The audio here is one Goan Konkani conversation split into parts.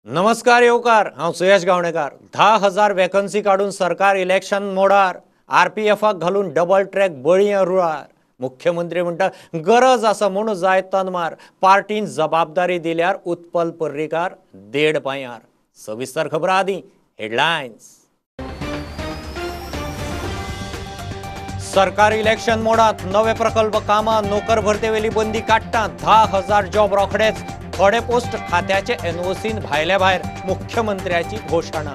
नमस्कार येवकार, हांव सुयश गावणेकार। 10,000 वेकन्सी काडून सरकार इलेक्शन मोडार, आरपीएफाक घालून डबल ट्रॅक बळयां रुळार। मुख्यमंत्री म्हणटा गरज आसा म्हणून जाय तनमार, पार्टीन जबाबदारी दिल्यार उत्पल पर्रीकार देड पांयार। सविस्तर खबर आदी हेडलायन्स। सरकार इलेक्शन मोडात, नवे प्रकल्प कामां, नोकर भरतेवेली बंदी काडटा, 10,000 जॉब रोखडेच, थोडे पोस्ट खात्याचे एनओसीन भायले भायर, मुख्यमंत्र्याची घोषणा।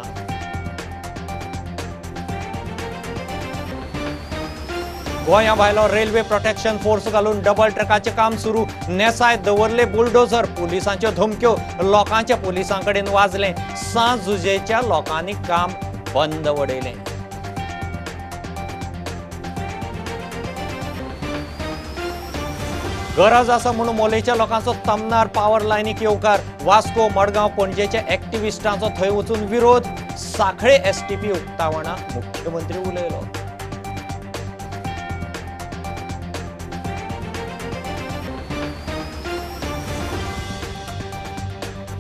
गोंया भायलो रेल्वे प्रोटेक्शन फोर्स घालून डबल ट्रॅकाचें काम सुरू, नेसाय दवरले बुलडोझर, पुलिसांच्यो धमक्यो, लोकांच्या पुलिसां कडेन वाजलें, सांजुजेच्या लोकांनी काम बंद वडयलें। गरज आसा म्हणून मोलेच्या लोकांचो तमनार पावर लायनीक येवकार, वास्को मडगांव पणजेच्या एक्टिविस्टांचो थंय वचून विरोध, साखळे एसटीपी उक्तावणा मुख्यमंत्री उलयलो।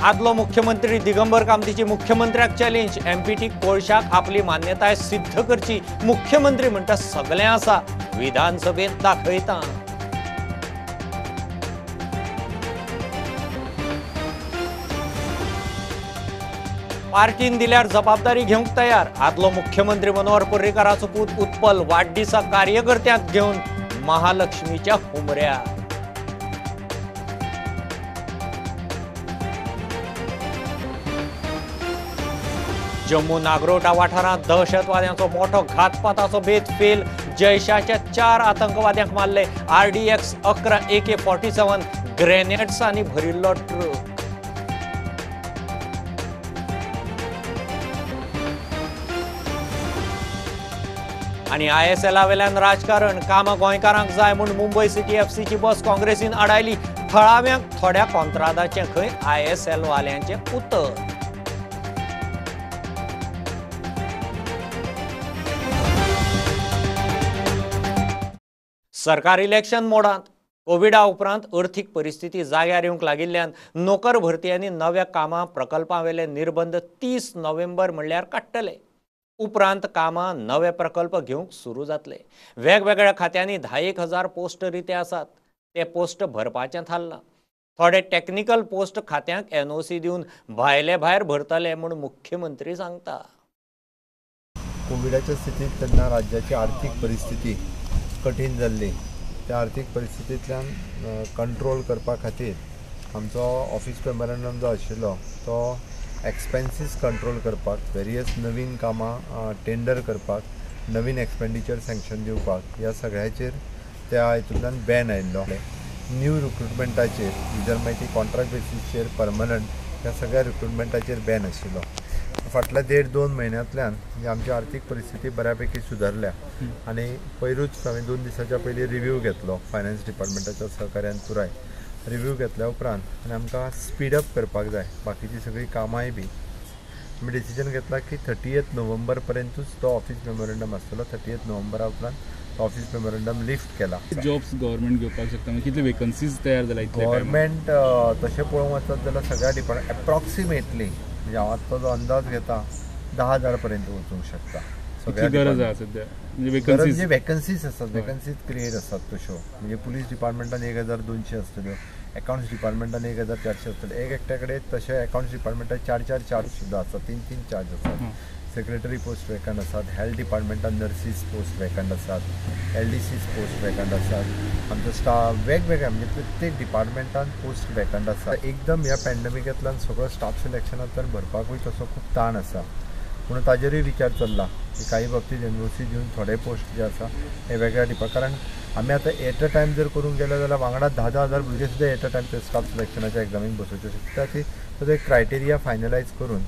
आदलो मुख्यमंत्री दिगंबर कामतीची मुख्यमंत्र्याक चॅलेंज, एमपीटी कोळशाक आपली मान्यताय सिद्ध करची, मुख्यमंत्री म्हणटा सगळें आसा, विधानसभेंत दाखयता। पार्टीन दिल्यार जबाबदारी घेवंक तयार, आदलो मुख्यमंत्री मनोहर पर्रीकाराचो पूत उत्पल वाडदिसा कार्यकर्त्यांक घेवन महालक्ष्मीच्या हुमऱ्यार। जम्मू नागरोटा वाठारांत दहशतवाद्यांचो मोठो घातपाताचो बेत फेल, जैशाच्या 4 आतंकवाद्यांक मारले, RDX 11 AK-47 ग्रेनेड्सांनी भरिल्लो ट्रक। आनी ISL वेल्यान राजकारण, कामां गोंयकारांक जाय म्हूण मुंबय सिटी एफसीची बस काँग्रेसीन आडायली, थळाव्यांक थोड्या कॉंत्रादाचें खंय ISL वाल्यांचें उतर। सरकार इलेक्शन मोडांत, कोविडा उपरांत अर्थीक परिस्थिती जाग्यार येवंक लागिल्ल्यान नोकर भरती आनी नव्या कामां प्रकल्पां वेले निर्बंध 30 नोव्हेंबर म्हणल्यार काडटले। उपरांत कामां नवे प्रकल्प घेवंक सुरू जातले। वेगवेगळ्या खात्यांनी 10,000 पोस्ट रिते आसात, ते पोस्ट भरपाचें थारलां। थोडे टेक्निकल पोस्ट खात्यांक एनओसी दिवन भायले भायर भरतले म्हूण मुख्यमंत्री सांगता। कोविडाच्या स्थितींत तेन्ना राज्याची आर्थीक परिस्थिती कठीण जाल्ली, त्या आर्थीक परिस्थितींतल्यान कंट्रोल करपा खातीर आमचो ऑफिस मेमोरंडम जो आशिल्लो तो एक्सपेन्सीस कंट्रोल करपाक, वेरियस नवीन कामां टेंडर करपाक, नवीन एक्सपेंडिचर सँक्शन दिवपाक, ह्या सगळ्याचेर त्या हितूंतल्यान बॅन आयिल्लो। न्यू रिक्रुटमेंटाचेर, जर मागीर ती कॉन्ट्रॅक्ट बेसीसचेर परमनंट, ह्या सगळ्या रिक्रुटमेंटाचेर बॅन आशिल्लो। फाटल्या 1.5-2 म्हयन्यांतल्यान म्हणजे आमची आर्थीक परिस्थिती बऱ्यापैकी सुदारल्या आनी पयरूच हांवें 2 दिसाच्या पयलीं रिव्यू घेतलो फायनान्स डिपार्टमेंटाच्या सहकार्यान, पुराय रिव्यू घेतल्या उपरांत आनी आमकां स्पीडअप करपाक जाय बाकीची सगळीं कामांय बी। आमी डिसिजन घेतला की 30 नोव्हेंबर पर्यंतूच तो ऑफिस मेमोरंडम आसतलो। 30 नोव्हेंबरा उपरांत तो ऑफिस मेमोरंडम लिफ्ट केला। जॉब्स गव्हर्मेंट घेवपाक शकता, कितले वेकन्सीज तयार जाला गव्हर्मेंट? तशें पळोवंक वचत जाल्यार सगळ्या डिपार्टमेंट एप्रॉक्सिमेटली, म्हणजे हांव आतां जो अंदाज घेता 10,000 पर्यंत वचूंक शकता। गरज आसा सध्या म्हणजे वेकन्सीज आसात, वेकन्सीज क्रिएट आसात तश्यो, म्हणजे पुलीस डिपार्टमेंटान 1,200 आसतल्यो, अकाउंट्स डिपार्टमेंटान 1,400 आसतल्यो, एक एकट्या कडेन तशें अकाउंट्स डिपार्टमेंटान 4-4 चार्ज सुद्दां आसात, 3-3 चार्ज आसात, सेक्रेटरी पोस्ट वेकंट आसात, हेल्थ डिपार्टमेंटान नर्सीस पोस्ट वेकंट आसात, LDCs post vacant आसात, आमचो स्टाफ वेगवेगळ्या म्हणजे प्रत्येक डिपार्टमेंटान पोस्ट वेकंट आसा। एकदम ह्या पॅन्डमिकांतल्यान सगळो स्टाफ सिलेक्शनांतल्यान भरपाकूय तसो खूब ताण आसा, म्हणून ताजेरूय विचार चल्ला की काही बाबतीत एनओसी दिवन थोडे पोस्ट जे आसा हे वेगळ्या डिपार्ट, कारण आमी आतां एट अ टायम जर करूंक गेले जाल्यार वांगडा 10,000 भुरगे सुद्दां एट अ टायम ते स्टाफ सिलेक्शनाच्या एग्जामीक बसोवचे शकता। ती तो एक क्रायटेरिया फायनलायज करून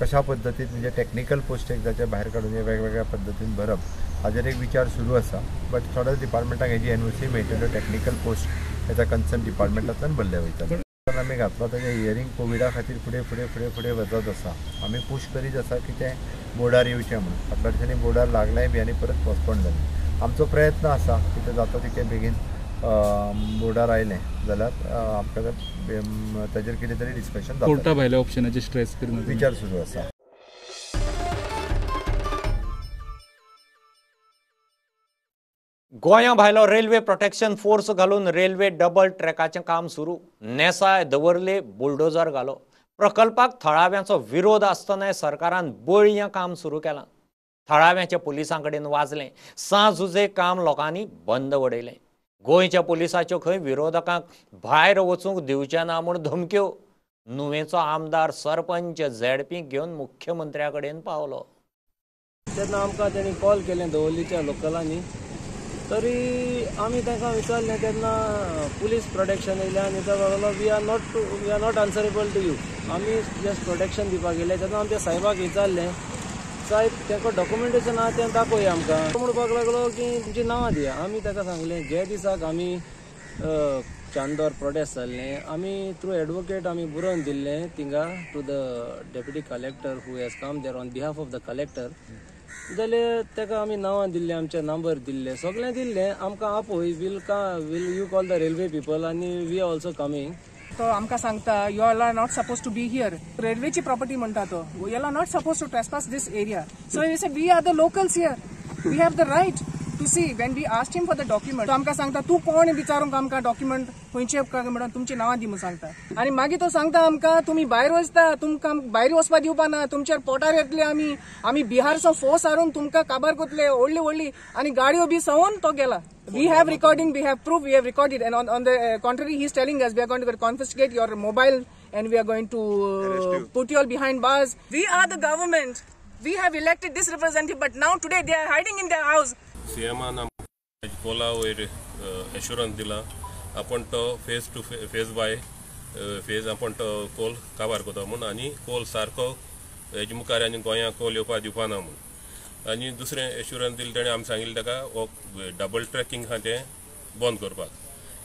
कशा पद्दतीन म्हणजे टॅक्निकल पोस्ट एक जाच्या भायर काडून हे वेगवेगळ्या पद्दतीन भरप हाजेर एक विचार सुरू आसा। बट थोड्या डिपार्टमेंटाक हेजी एनओसी मेळटल्यो, टॅक्निकल पोस्ट हेच्या कन्सर्न डिपार्टमेंटांतल्यान भरले वयतले। आमी घातला ताजें हियरींग कोविडा खातीर फुडें फुडें फुडें फुडें वचत आसा। आमी पूश करीत आसा की तें बोर्डार येवचें म्हणून, फाटल्या दिसांनी बोर्डार लागलें बी आनी परत पोस्टपोन जालें। आमचो प्रयत्न आसा की तें जाता तितकें बेगीन बोर्डार आयलें जाल्यार आमकां ताजेर कितें तरी डिस्कशन जाता. कोर्टा भायल्या ऑप्शनाचेर स्ट्रेस करना विचार सुरू आसा. गोंया भायलो रेल्वे प्रोटेक्शन फोर्स घालून रेल्वे डबल ट्रॅकाचें काम सुरू. नेसाय दवर्ले बुलडोजर घालो. प्रकल्पाक थळाव्यांचो विरोध आसतनाय सरकारान बळयां काम सुरू केलां. थळाव्यांच्या पुलिसां कडेन वाजलें. सांज जुजे काम लोकांनी बंद उडयलें. गोंयच्या पुलिसाच्यो खंय विरोधकांक भायर वचूंक दिवचे ना म्हूण धमक्यो. नुवेंचो आमदार सरपंच झेडपीक घेवन मुख्यमंत्र्या कडेन पावलो. तेन्ना आमकां तेणी कॉल केलें दवर्लीच्या लोकलांनी, तरी आमी तांकां विचारलें तेन्ना पुलीस प्रोटेक्शन येयलें आनी तो लागलो we are not answerable to you, आमी जस्ट प्रोटेक्शन दिवपाक येयले. तेन्ना आमच्या साहेबाक विचारलें, साहेब तांकां डॉक्युमेंटेशन आहा तें दाखोवया आमकां. तो म्हणपाक लागलो की तुमची नांवां दिया. आमी ताका सांगलें जे दिसाक आमी चांदोर प्रोटेस्ट जाल्लें आमी थ्रू एडवोकेट आमी बरोवन दिल्लें थिंगा to the deputy collector who has come there on behalf of the collector. जाल्यार ताका आमी नांवां दिल्लें, आमचे नंबर दिल्ले, सगळें दिल्लें. आमकां आपोय will you call the railway people आनी we are also coming. तो आमकां सांगता you all are not suppose to be here, रेल्वेची प्रॉपर्टी म्हणटा तो, you all are not suppose to trespass this area. So we say we are the locals here, we have the right to see. When we asked him for the document तो आमकां सांगता तूं कोण विचारूंक आमकां डॉक्युमेंट खंयचे म्हणून तुमची नांवां दी म्हूण सांगता. आनी मागीर तो सांगता आमकां तुमी भायर वचता, तुमकां भायर वचपा दिवपा ना, तुमचेर पोटार येतले आमी, आमी बिहारचो फोर्स हाडून तुमकां काबार करतले व्हडली व्हडली आनी गाडयो बी सवन तो गेला. We have recording, we have proof, we have recorded, and on the contrary he is telling us we are going to confiscate your mobile and we are going to put you all behind bars. We are the government, we have elected this representative, but now today they are hiding in their house. सीएमान Cola वयर एश्योरन्स दिला आपण तो phase to phase by phase आपण तो कोल काबार करता म्हूण आनी कोल सारको हेजे मुखार आनी गोंयांत कोल येवपा दिवपा ना म्हूण. आनी दुसरें एश्योरन्स दिलें तेणें आमी सांगिल्लें ताका हो डबल ट्रॅकिंग आहा तें बंद करपाक.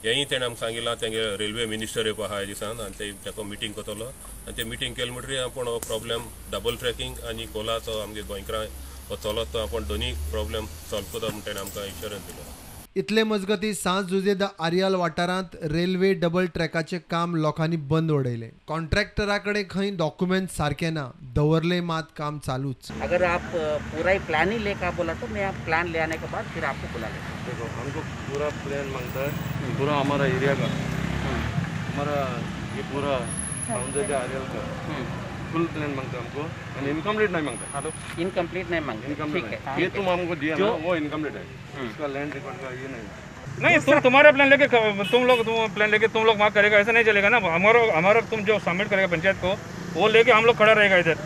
हेंय तेणें आमकां सांगिलां तेंगे रेल्वे मिनिस्टर येवपा आहा ह्या दिसान आनी ते ताका मिटींग करतलो आनी ते मिटींग केलें म्हणटकीर आपूण हो प्रॉब्लेम डबल ट्रॅकिंग आनी कोलाचो आमगे गोंयकारां हो चलत तो आपूण दोनूय प्रॉब्लेम सॉल्व करता म्हूण तेणें आमकां इन्शुरन्स दिलो. इतले मजगती सांज जुजे the Areal वाठारांत रेल्वे डबल ट्रॅकाचें काम लोकांनी बंद उडयलें. कॉन्ट्रॅक्टरा कडेन खंय डॉक्युमेंट सारकें ना, दवरले मात काम चालूच. अगर आप पूरा ही प्लान ही लेकर बोला तो मैं आप प्लान ले आने के बाद फिर आपको बुला लेता हूँ. देखो हमको पूरा प्लान मांगता है, पूरा हमारा एरिया का, हमारा ये पूरा का आरियल का फुल प्लान मांगता है हमको, यानी इनकम्प्लीट नहीं मांगता. इनकम्प्लीट नहीं मांगते, ठीक है. ये तुम हमको दिया ना वो इनकम्प्लीट है, उसका लैंड रिकॉर्ड का ये नहीं. नहीं तुम तुम्हारा प्लान लेके तुम लोग तुम लोग मांग करेगा ऐसा नहीं चलेगा ना. हमारा तुम जो सबमिट करेगा पंचायत को वो लेके हम लोग खड़ा रहेगा इधर.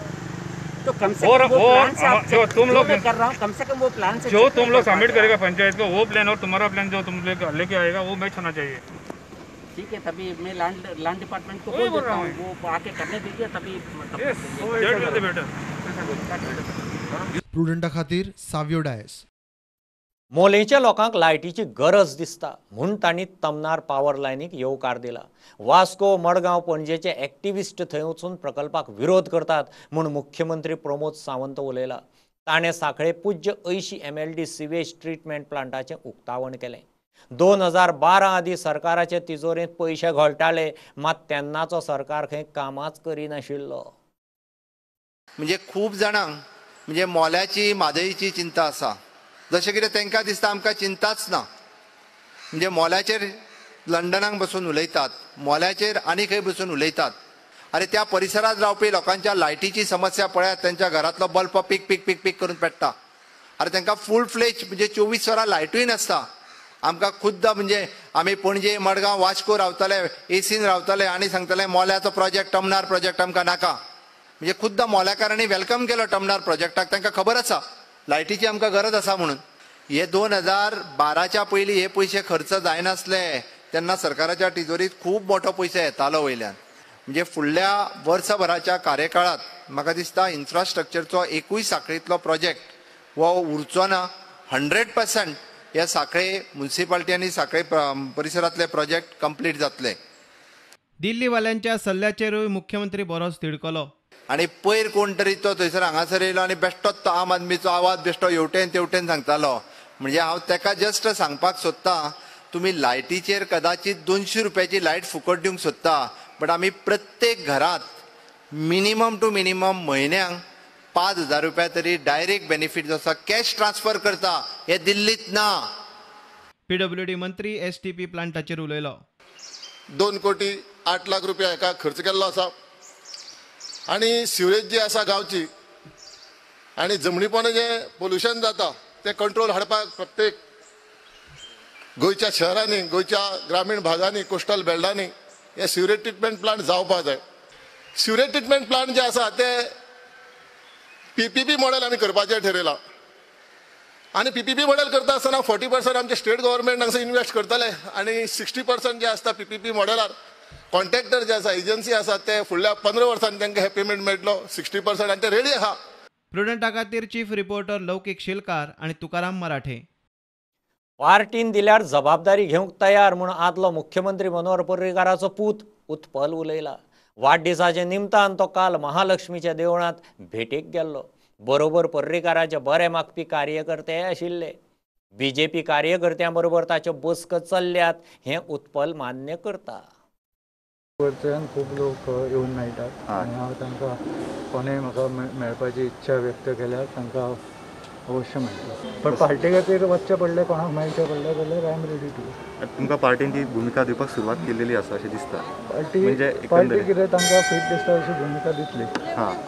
तो कम से कम वो प्लान जो तुम लोग कर रहा हूँ कम से कम वो प्लान से जो तुम लोग सबमिट करेगा पंचायत को वो प्लान और तुम्हारा प्लान जो तुम लेके आएगा वो मैच होना चाहिए. ठीक है, तभी मैं लैंड डिपार्टमेंट को बोल देता हूँ, वो आके करने दीजिए तभी. प्रुडंटा खातीर सावियो डायस. मोलेच्या लोकांक लायटीची गरज दिसता म्हूण तांणी तमनार पावर लायनीक येवकार दिला. वास्को मडगांव पणजेचे एक्टिविस्ट थंय वचून प्रकल्पाक विरोध करतात म्हूण मुख्यमंत्री प्रमोद सावंत उलयला. ताणें सांखळे पूज्य 80 MLD sewage treatment प्लांटाचें उक्तावण केलें. 2012 आदीं सरकाराचे तिजोरेंत पयशे घोळटाले, मात तेन्नाचो सरकार खंय कामाच करिनाशिल्लो. म्हणजे खूब जाणांक म्हणजे मोल्याची म्हादईची चिंता आसा, जशें कितें तांकां दिसता आमकां चिंताच ना. म्हणजे मोल्याचेर लंडनाक बसून उलयतात, मोल्याचेर आनी खंय बसून उलयतात. आनी त्या परिसरांत रावपी लोकांच्या लायटीची समस्या पळयात, तांच्या घरांतलो बल्ब पीक पीक पीक पीक करून पेट्टा. आनी तांकां फूल फ्लेज म्हणजे 24 वरां लायटूय नासता. आमकां खुद्द म्हणजे आमी पणजे मडगांव वास्को रावताले, एसीन रावताले आनी सांगताले मोल्याचो प्रोजेक्ट तमनार प्रोजेक्ट आमकां नाका. म्हणजे खुद्द मोल्याकारांनी welcome केलो तमनार प्रोजेक्टाक, तांकां खबर आसा लायटीची आमकां गरज आसा म्हणून. हे 2012च्या पयलीं हे पयशे खर्च जायनासले तेन्ना सरकाराच्या तिजोरीत खूब मोठो पयसो येतालो वयल्यान. म्हणजे फुडल्या वर्सभराच्या कार्यकाळांत म्हाका दिसता इन्फ्रास्ट्रक्चरचो एकूय सांखळींतलो प्रोजेक्ट हो उरचो ना. 100% ह्या सांखळे म्युनिसिपालिटी आनी सांखळे परिसरांतले प्रोजेक्ट कंप्लीट जातले. दिल्लीवाल्यांच्या सल्ल्याचेरूय मुख्यमंत्री बरोच तिडकलो. आनी पयर कोण तरी तो थंयसर हांगासर येयलो आनी बेश्टोच तो आम आदमीचो आवाज बेश्टो हेवटेन तेवटेन सांगतालो. म्हणजे हांव ताका जस्ट सांगपाक सोदतां, तुमी लायटीचेर कदाचित 200 रुपयाची लायट फुकट दिवंक सोदता, बट आमी प्रत्येक घरांत मिनिमम टू मिनिमम म्हयन्यांक 5,000 रुपया तरी डायरेक्ट बेनिफीट जो आसा कॅश ट्रान्सफर करता, हे दिल्लीत ना. पीडब्ल्यूडी मंत्री एसटीपी प्लांटाचेर उलयलो. 2 कोटी 8 लाख रुपया हेका खर्च केल्लो आसा आनी सिवरेज जी आसा गांवची आनी जमनीपणां जें पोल्युशन जाता तें कंट्रोल हाडपाक प्रत्येक गोंयच्या शहरांनी, गोंयच्या ग्रामीण भागांनी, कोस्टल बेल्टांनी हे सिवरेज ट्रिटमेंट प्लांट जावपाक जाय. सिवरेज ट्रिटमेंट प्लांट जे आसा ते पीपीपी मॉडेल आमी करपाचें ठरयलां आनी पीपीपी मॉडेल करता आसतना 40% आमचे स्टेट गव्हर्मेंट हांगासर इन्वेस्ट करतले आनी 60% जे आसता पीपीपी मॉडेलार कॉन्ट्रॅक्टर जे आसा, एजन्सी आसा ते फुडल्या 15 वर्सांनी तांकां हे पेमेंट मेळटलो 60% आनी ते रेडी आहा. प्रुडंटा खातीर चीफ रिपोर्टर लौकीक शिलकार आनी तुकाराम मराठे. पार्टीन दिल्यार जबाबदारी घेवंक तयार म्हूण आदलो मुख्यमंत्री मनोहर पर्रीकाराचो पूत उत्पल उलयला. वाडदिसाच्या निमतान तो काल महालक्ष्मीच्या देवळांत भेटेक गेल्लो. बरोबर पर्रीकाराचे बरे मागपी कार्यकर्ते आशिल्ले. बीजेपी कार्यकर्त्यां बरोबर ताच्यो बसका चल्ल्यात हें उत्पल मान्य करता. वरच्यान खूब लोक येवन मेळटात आनी हांव तांकां कोणें म्हाका मेळपाची इच्छा व्यक्त केल्यार तांकां अवश्य मेळटा. पण पार्टी खातीर वचचें पडलें, कोणाक मेळचें पडलें जाल्यार I am ready to. तुमकां पार्टीन ती भुमिका दिवपाक सुरवात केलेली आसा अशें दिसता. पार्टी कितें तांकां फिट दिसता अशी भुमिका दितली.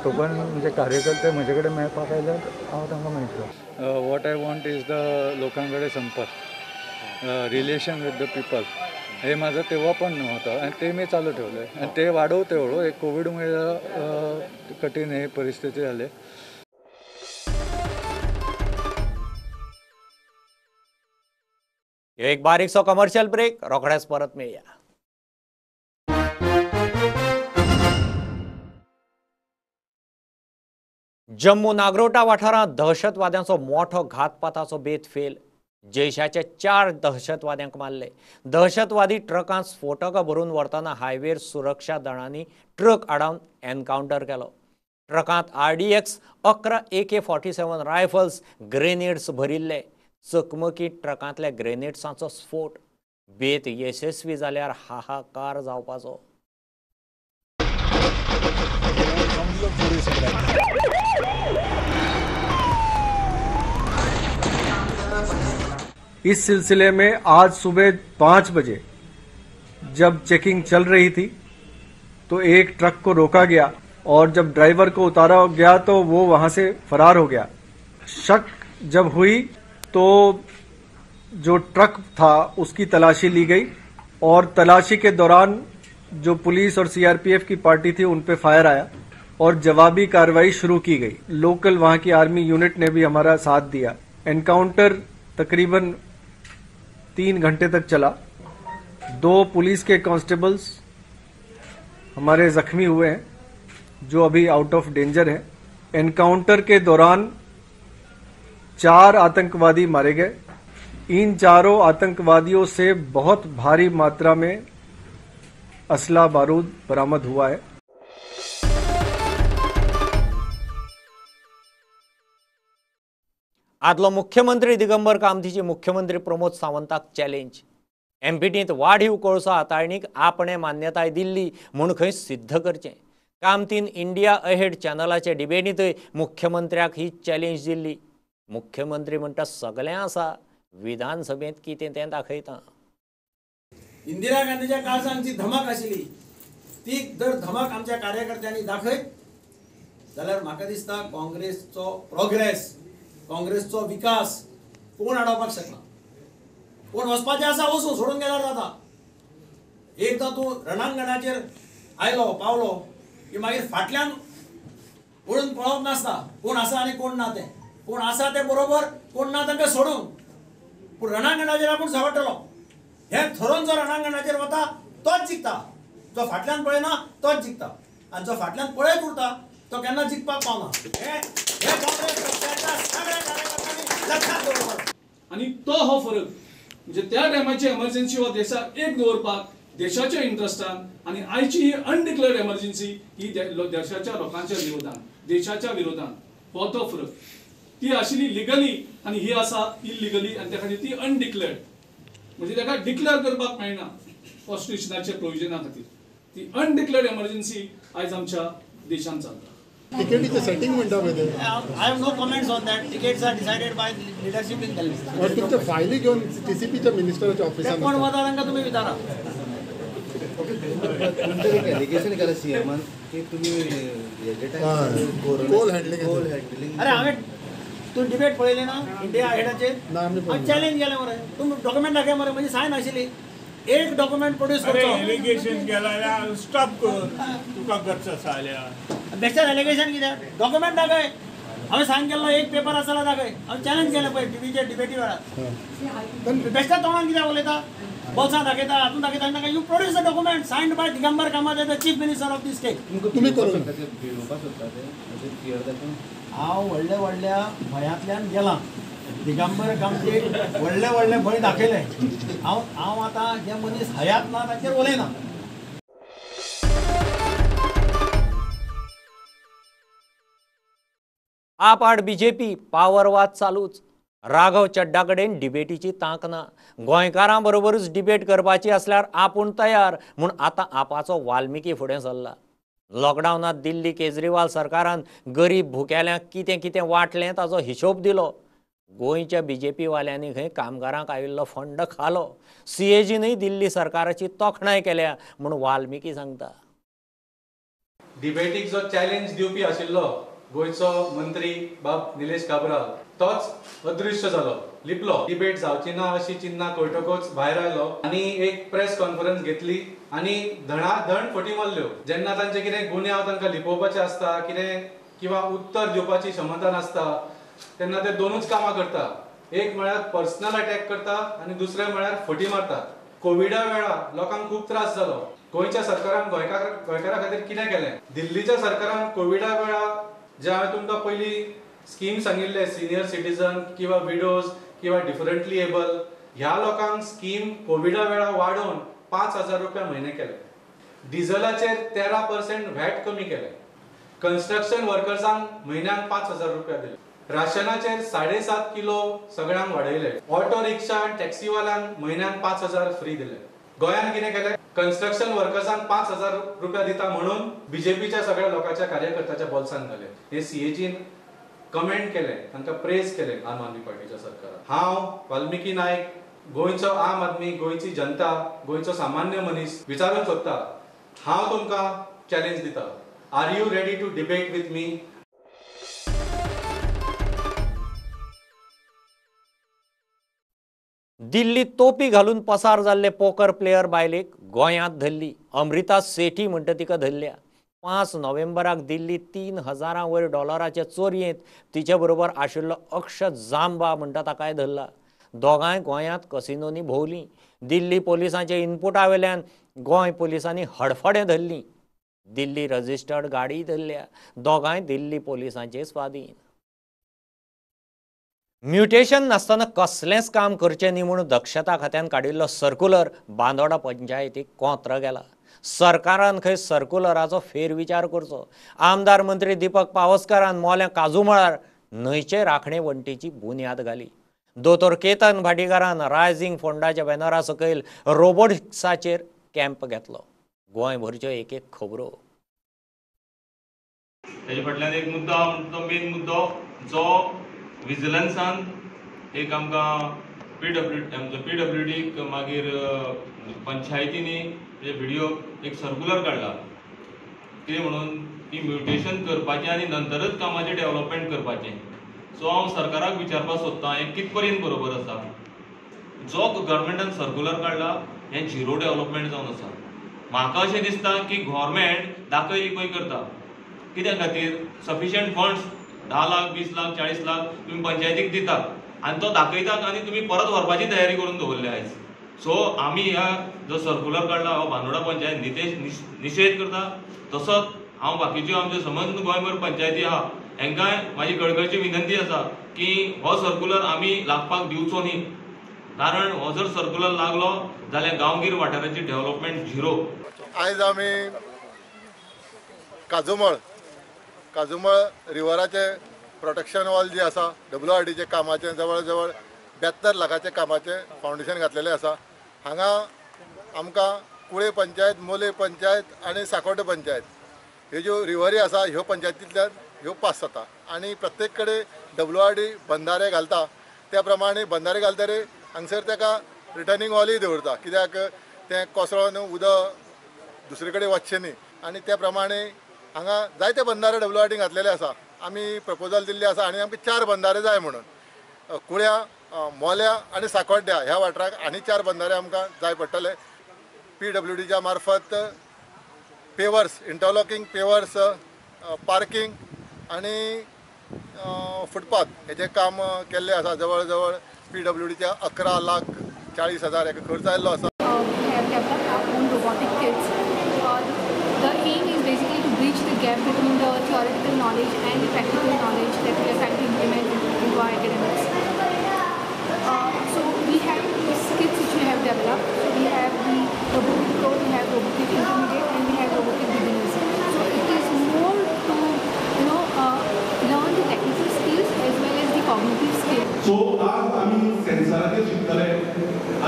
तो पण म्हणजे कार्यकर्ते म्हजे कडेन मेळपाक आयल्यार हांव तांकां मेळटलो. What I want is the लोकां कडेन संपर्क, रिलेशन विथ the people, हे माझं तेव्हा पण नव्हतं आणि ते मी चालू ठेवलं आणि ते वाढवते हळू. एक कोविडमुळे कठीण हे परिस्थिती झाली. एक बारीकसो कमर्शियल ब्रेक, रोखडेच परत मेळया. जम्मू नागरोटा वाठारांत दहशतवाद्यांचो मोठो घातपाताचो बेत फेल. जैशाचे 4 दहशतवाद्यांक मारले. दहशतवादी ट्रकांत स्फोटकां भरून व्हरतना हायवेर सुरक्षा दळांनी ट्रक आडावन एनकावंटर केलो. ट्रकांत RDX 11 AK-47 rifles, grenades भरिल्ले. चकमकी ट्रकांतल्या ग्रेनेड्सांचो स्फोट. बेत येसस्वी जाल्यार हाहाकार जावपाचो. इस सिलसिले में आज सुबह 5 बजे जब चेकिंग चल रही थी तो एक ट्रक को रोका गया और जब ड्राइवर को उतारा गया तो वो वहां से फरार हो गया. शक जब हुई तो जो ट्रक था उसकी तलाशी ली गई और तलाशी के दौरान जो पुलिस और सीआरपीएफ की पार्टी थी उन पे फायर आया और जवाबी कार्रवाई शुरू की गई. लोकल वहां की आर्मी यूनिट ने भी हमारा साथ दिया. एनकाउंटर तकरीबन 3 घंटे तक चला. 2 पुलिस के कांस्टेबल्स हमारे जख्मी हुए हैं जो अभी आउट ऑफ डेंजर हैं. एनकाउंटर के दौरान 4 आतंकवादी मारे गए. इन चारों आतंकवादियों से बहुत भारी मात्रा में असला बारूद बरामद हुआ है. आदलो मुख्यमंत्री दिगंबर कामतीची मुख्यमंत्री प्रमोद सावंताक चॅलेंज. एमपीटींत वाढीव कोळसो हाताळणीक आपणे मान्यताय दिल्ली म्हूण खंय सिद्ध करचें. कामतीन इंडिया अहेड चॅनलाचे डिबेटींतय मुख्यमंत्र्याक ही चॅलेंज दिल्ली. मुख्यमंत्री म्हणटा सगळें आसा, विधानसभेंत कितें तें दाखयता. इंदिरा गांधीच्या काळजान जी धमक आशिल्ली ती जर धमक आमच्या कार्यकर्त्यांनी दाखयत जाल्यार म्हाका दिसता काँग्रेसचो प्रोग्रेस, काँग्रेसचो विकास कोण आडावपाक शकना. कोण वचपाचें आसा वचूं, सोडून गेल्यार जाता. एकदां तूं रणांगणाचेर आयलो पावलो की मागीर फाटल्यान वळून पळोवप नासता कोण आसा आनी कोण ना तें. कोण आसा तें बरोबर, कोण ना तांकां सोडून. पूण रणांगणाचेर आपूण झगडटलो हें थरोवन जो रणांगणाचेर वता तोच जिखता. जो फाटल्यान पळयना तोच जिखता आनी जो फाटल्यान पळयत उरता तो केन्ना जिखपाक पावना. हें काँग्रेस पक्षाच्या सगळ्या कार्यकर्त्यांनी लक्षात दवरपाक. आनी तो हो फरक म्हणजे त्या टायमाची एमर्जन्सी हो देशाक एक दवरपाक देशाच्या इंट्रस्टान आनी आयची ही अनडिक्लेअर्ड एमर्जन्सी ही देशाच्या लोकांच्या विरोधान, देशाच्या विरोधान हो तो फरक. ती आशिल्ली लिगली आनी ही आसा इलिगली आनी त्या खातीर ती अनडिक्लेअर्ड. म्हणजे ताका डिक्लेअर करपाक मेळना कॉन्स्टिट्युशनाच्या प्रोविजना खातीर. ती अनडिक्लेअर्ड एमर्जन्सी आयज आमच्या देशांत चलता. तिकेटीचे सेटिंग म्हणटा पळय ते. I have no comments on that. Tickets are decided by leadership in Delhi. तुमचे फायली घेवन टीसीपीच्या मिनिस्टराच्या ऑफिसान कोण वता तांकां तुमी विचारा. एलिगेशन केला सीएमान की तुमी कोल हँडलिंग. अरे हांवें तूं डिबेट पळयली ना इंडिया हेडाचेर? हांवें चॅलेंज केलें मरे. तुमी डॉक्युमेंट दाखय मरे, म्हजी सायन आशिल्ली. एक डॉक्युमेंट प्रोड्यूस करचो. एलिगेशन केला स्टॉप कर, तुका गरज आसा जाल्यार. बेश्टें एलिगेशन कित्याक? डॉक्युमेंट दाखय. हांवें सायन केल्लो एक पेपर आसा जाल्यार दाखय. हांवें चॅलेंज केलें पळय टिवीचेर डिबेटी वेळार. बेश्टें तोंडान कित्याक उलयता? बोल्सां दाखयता, हातून दाखयता. तांकां you produce the document signed by Digambar Kamat the chief minister of the state. तुमी करूं हांव व्हडल्या व्हडल्या भंयांतल्यान गेलां. दिगंबर कामतीक व्हडले व्हडले भंय दाखयले. हांव हांव आतां जे मनीस हयात ना ताचेर उलयना. आप आड बीजेपी पावरवाद चालूच. राघव चड्डा कडेन डिबेटीची तांक ना. गोंयकारां बरोबरूच डिबेट करपाची आसल्यार आपूण तयार म्हूण आतां आपाचो वाल्मिकी फुडें सरला. लॉकडावनांत दिल्ली केजरीवाल सरकारान गरीब भुकेल्यांक कितें कितें वांटलें ताचो हिशोब दिलो. गोंयच्या बीजेपी वाल्यांनी खंय कामगारांक आयिल्लो फंड खालो. सीएजीनय दिल्ली सरकाराची तोखणाय केल्या म्हूण वाल्मिकी सांगता. डिबेटीक जो चॅलेंज दिवपी आशिल्लो गोंयचो मंत्री बाब निलेश काब्राल तोच अदृश्य जालो, लिपलो. डिबेट जावची ना अशी चिन्हां कळटकच भायर आयलो आनी एक प्रेस कॉन्फरन्स घेतली आनी धणाधण फटी मारल्यो. जेन्ना तांचे कितें गुन्यांव तांकां लिपोवपाचे आसता, कितें किंवा उत्तर दिवपाची क्षमता नासता, तेन्ना ते दोनूच कामां करता. एक म्हळ्यार पर्सनल अटॅक करता आनी दुसरें म्हळ्यार फटी मारता. कोविडा वेळार लोकांक खूब त्रास जालो. गोंयच्या सरकारान गोंयकारां खातीर कितें केलें? दिल्लीच्या सरकारान कोविडा वेळार जे हांवें तुमकां पयलीं स्कीम सांगिल्ले, सिनियर सिटीजन किंवा विडोज किंवा डिफरंटली एबल ह्या लोकांक स्कीम कोविडा वेळार वाडोवन 5,000 रुपया म्हयने केले. डिझलाचेर 13% व्हॅट कमी केले. कन्स्ट्रक्शन वर्कर्सांक म्हयन्याक 5,000 रुपया दिले. राशनाचेर 7.5 किलो सगळ्यांक वाडयले. ऑटो रिक्षा आनी टॅक्सीवाल्यांक म्हयन्याक 5,000 फ्री दिले. गोंयान कितें केलें? कन्स्ट्रक्शन वर्कर्सांक 5,000 रुपया दिता म्हणून बीजेपीच्या सगळ्या लोकांच्या कार्यकर्त्याच्या बोल्सांत घाले. हे सीएजीन कमेंट केले, तांकां प्रेज केले आम आदमी पार्टीच्या सरकारान. हांव वाल्मिकी नायक, गोंयचो आम आदमी, गोंयची जनता, गोंयचो सामान्य मनीस विचारूंक सोदता, हांव तुमकां चॅलेंज दिता, are you ready to debate with me? दिल्लीत तोपी घालून पसार जाल्ले पोकर प्लेयर बायलेक गोंयांत धरली. अमृता सेठी म्हणटा तिका धरल्या. 5 नोव्हेंबराक दिल्ली 3,000 वयर डॉलराचे चोरयेंत तिचे बरोबर आशिल्लो अक्षत जांबा म्हणटा ताकाय धरला. दोगांय गोंयांत कसिनोनी भोंवलीं. दिल्ली पोलिसांच्या इनपुटा वेल्यान गोंय पोलिसांनी हडफडें धरली. दिल्ली रजिस्टर्ड गाडी धरल्या. दोगांय दिल्ली पोलिसांचे स्वाधीन. म्युटेशन नासतना कसलेंच काम करचें न्ही म्हूण दक्षता खात्यान काडिल्लो सर्कुलर बांदोडा पंचायतीक कोंत्र गेला. सरकारान खंय सर्कुलराचो फेरविचार करचो. आमदार मंत्री दीपक पावसकारान मोल्यां काजूमळार न्हंयचे राखणे वण्टीची बुन्याद घाली. दोतोर केतन भाटीकारान रायझींग फोंडाच्या बॅनरा सकयल रोबोटिक्साचेर कॅम्प घेतलो. गोंयभरच्यो एक एक खबरो. ताजे फाटल्यान एक मुद्दो, तो मेन मुद्दो जो विजिलन्सान एक आमकां पीडब्ल्यूडीक मागीर पंचायतींनी व्हिडिओ एक सर्कुलर काडला कितें म्हणून ती म्युटेशन करपाचें आनी नंतरच कामाचें डेव्हलपमेंट करपाचें. सो हांव सरकाराक विचारपाक सोदतां हें कित पर्यंत बरोबर आसा? जो गव्हर्मेंटान सर्कुलर काडला हें झिरो डेव्हलपमेंट जावन आसा. म्हाका अशें दिसता की गव्हर्मेंट दाखय लिपय करता. कित्या खातीर सफिशियंट फंड्स 10 लाख 20 लाख 40 लाख तुम्ही पंचायतीक दितात आनी तो दाखयतात आनी तुमी परत व्हरपाची तयारी करून दवरल्या आयज. सो आमी ह्या जो सर्कुलर काडला हो बांदोडा पंचायत निशेध करता. तसोच हांव बाकीच्यो आमच्यो समस्त गोंयभर पंचायती आहा हेंकांय म्हाजी कळकळची विनंती आसा की हो सर्कुलर आमी लागपाक दिवचो न्ही, कारण हो जर सर्कुलर लागलो जाल्यार गांवगीर वाठाराची डेव्हलपमेंट झिरो. आयज आमी काजूमळ रिवराचे प्रोटेक्शन वॉल जी आसा डब्ल्यू आर डीचे कामाचें जवळ जवळ 72 लाखाचे कामाचें फावंडेशन घातलेलें आसा. हांगा आमकां कुळे पंचायत, मोले पंचायत आनी साकोड्डे पंचायत ह्यो ज्यो रिवरी आसा ह्यो पंचायतींतल्यान ह्यो पास जाता आनी प्रत्येक कडेन WRD बंधारे घालता. त्या प्रमाणे बंधारे घालतरे हांगसर ताका रिटर्निंग वॉलूय दवरता, कित्याक तें कोसळोन उदक दुसरे कडेन वचचें न्ही. आनी त्या प्रमाणे हांगा जायते बंधारे WRD घातलेले आसा. आमी प्रपोजल दिल्ले आसा आनी आमकां 4 बंधारे जाय म्हणून कुळ्या, मोल्या आनी साकोड्ड्या ह्या वाठाराक आनी 4 बंधारे आमकां जाय पडटले. PWDच्या मार्फत पेवर्स, इंटरलॉकिंग पेवर्स, पार्किंग आनी फुटपाथ हेजें काम केल्लें आसा. जवळ जवळ PWDच्या 11,40,000 हेका खर्च आयिल्लो आसा. We have developed our own robotic kits. The aim is basically to bridge the gap between the theoretical knowledge and the practical knowledge that we are trying to implement into our academics. So we have these kits which we have developed. So we have the Robokit Pro, we have Robokit Intermediate, and we have Robokit Beginners. So it is more to learn the technical skills as well as the cognitive skills. So आज आमी सेन्सराचेर शिकतले,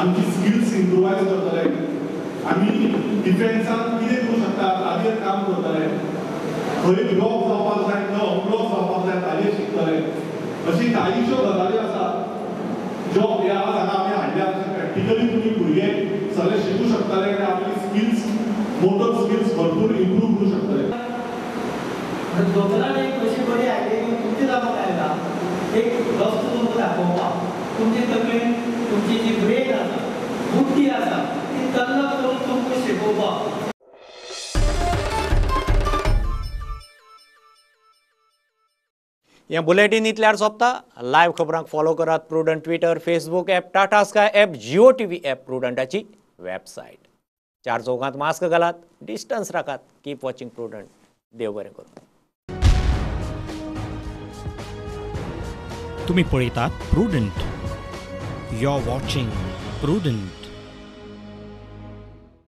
आमची स्किल्स इम्प्रोवायज करतले, आमी डिफेन्सान कितें करूं शकता ताजेर काम करतले, खंय ब्लॉक जावपाक जाय खंय अनब्लॉक जावपाक जाय ताजेर शिकतले. अशी कांयश्यो गजाली आसात ज्यो ह्या आज हांगा आमी हाडल्या. प्रॅक्टिकली तुमी भुरगे सगळे शिकूं शकतले आनी आपली स्किल्स, मोटर स्किल्स भरपूर इम्प्रूव करूं शकतले. दोतोरान एक अशी बरी आयडिया घेवन तुमचे जावपाक आयला, एक रस्तो तुमकां दाखोवपाक, तुमचे तकलेन तुमची जी ब्रेन आसा, बुद्धी आसा, ती तल्लक करून तुमकां शिकोवपाक. हें बुलेटीन इतल्यार सोंपता. लायव्ह खबरांक फॉलो करात Prudent Twitter, Facebook app, Tata Sky app, Jio TV app, प्रुडंटाची website. 4 चौकांत मास्क घालात, डिस्टन्स राखात. Keep watching Prudent. देव बरें करूं. तुम्ही पळयतात Prudent. You are watching Prudent.